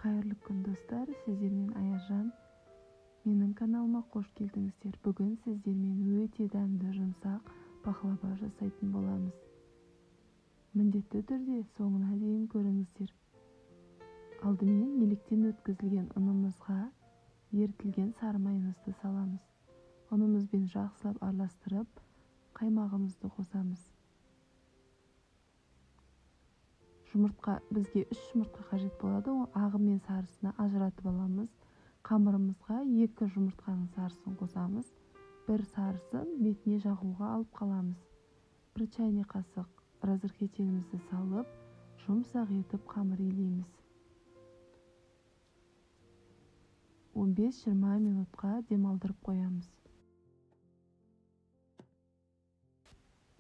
Қайырлы күн, достар! Сіздермен Аяжан. Менің каналыма қош келдіңіздер. Бүгін сіздермен өте дәмді жұмсақ пахлава жасайтын боламыз. Міндетті түрде соңына дейін көріңіздер. Алдымен електен өткізілген ұнымызға ерітілген сары майымызды саламыз. Ұнымызбен жақсылап араластырып, қаймағымызды қосамыз. Жұмыртқа, бізге 3 жұмыртқа қажет болады. Ол ағы мен сарысына ажыратып аламыз. Қамырымызға 2 жұмыртқаның сарысын қосамыз. Бір сарысын бетіне жағуға алып қаламыз. 1 чайный қасық разрыхлителімізді салып, жұмсақ етіп қамыр илейміз. 15-20 минутқа демалдырып қоямыз.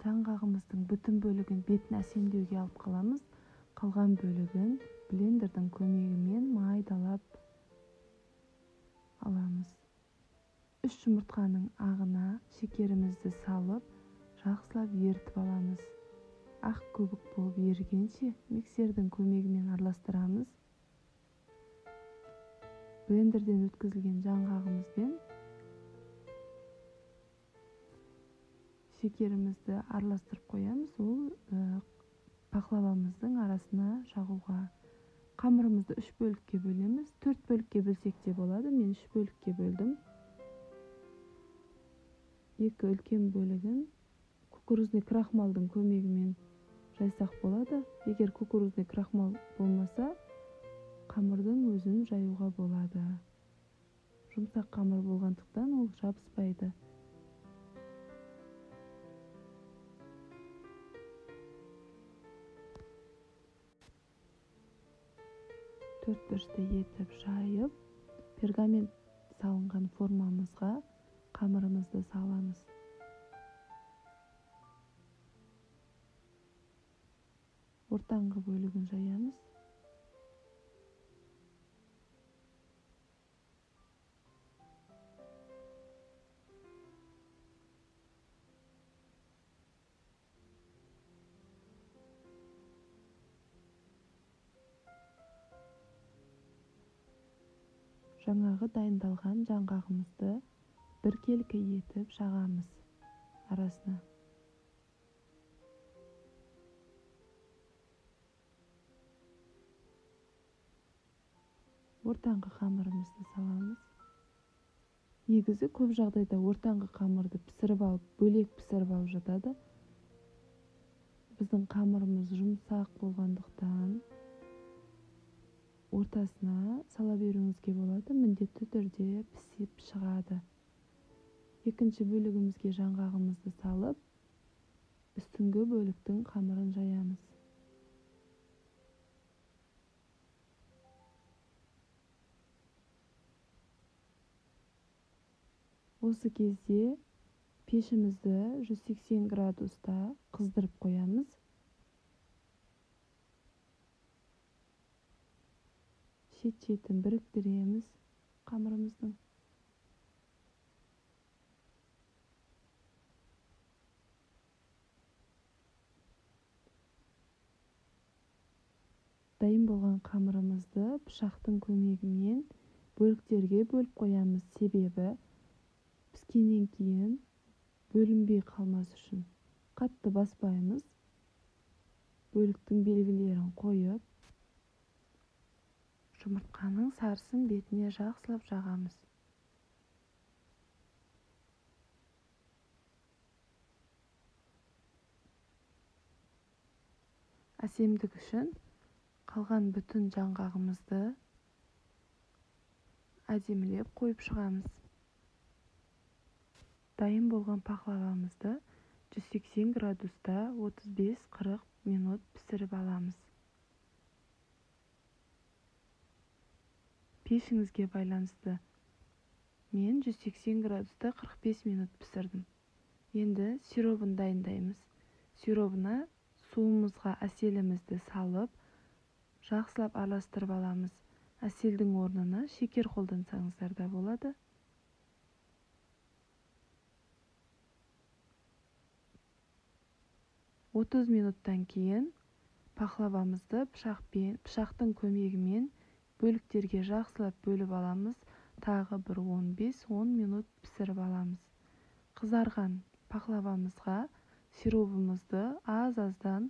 Жаңғағымыздың бүтін бөлігін бетін әсемдеуге алып қаламыз. Қалған бөлігін блендердің көмегімен майдалап аламыз. 3 жұмыртқаның ағына шекерімізді салып, жақсылап ерітіп аламыз. Ақ көбік болып ерігенше миксердің көмегімен араластырамыз. Блендерден өткізілген жаңғағымызбен шекерімізді араластырып қоямыз. Ол пахлавамыздың арасына жағуға. Қамырымызды 3 бөлікке бөлеміз. 4 бөлікке бөлсек те болады. Мен 3 бөлікке бөлдім. 2 үлкен бөлігін кукурузный крахмалдың көмегімен жайсақ болады. Егер кукурузный крахмал болмаса, қамырдың өзін жаюға болады. Жұмсақ қамыр болғандықтан ол жабыспайды. Төрт бұрышты етіп жайып, пергамент салынған формамызға қамырымызды саламыз. Ортаңғы бөлігін жаямыз. Жаңағы дайындалған жаңғағымызды біркелкі етіп жағамыз арасына. Ортаңғы қамырымызды саламыз. Негізі көп жағдайда ортаңғы қамырды пісіріп алып, бөлек пісіріп алып жатады. Біздің қамырымыз жұмсақ болғандықтан ортасына сала беруіңізге болады, міндетті түрде пісіп шығады. Екінші бөлігімізге жаңғағымызды салып, үстіңгі бөліктің қамырын жаямыз. Осы кезде пешімізді 180 градуста қыздырып қоямыз. Шет-шетін біріктіреміз қамырымыздың. Дайын болған қамырымызды пышақтың көмегімен бөліктерге бөліп қоямыз. Себебі піскеннен кейін бөлінбей қалмас үшін қатты баспаймыз. Бөліктің белгілерін қойып, жұмыртқаның сарысын бетіне жақсылап жағамыз. Әсемдік үшін қалған бүтін жаңғағымызды әдемілеп қойып шығамыз. Дайын болған пахлавамызды 180 градуста 35-40 минут пісіріп аламыз. Пешіңізге байланысты. Мен 180 градуста 45 минут пісірдім. Енді сиробын дайындаймыз. Сиробына суымызға әселімізді салып, жақсылап араластырып аламыз. Әселдің орнына шекер қолдансаңыздар да болады. 30 минуттан кейін пахлавамызды пышақтың көмегімен Бөліктерге жақсылап бөліп аламыз. Тағы бір 15-10 минут пісіріп аламыз. Қызарған пахлавамызға сиробымызды аз-аздан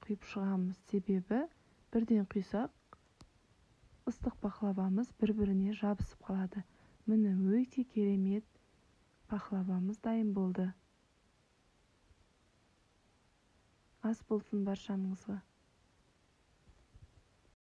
құйып шығамыз. Себебі бірден құйсақ, ыстық пахлавамыз бір-біріне жабысып қалады. Міне, өте керемет пахлавамыз дайын болды. Ас болсын баршамызға.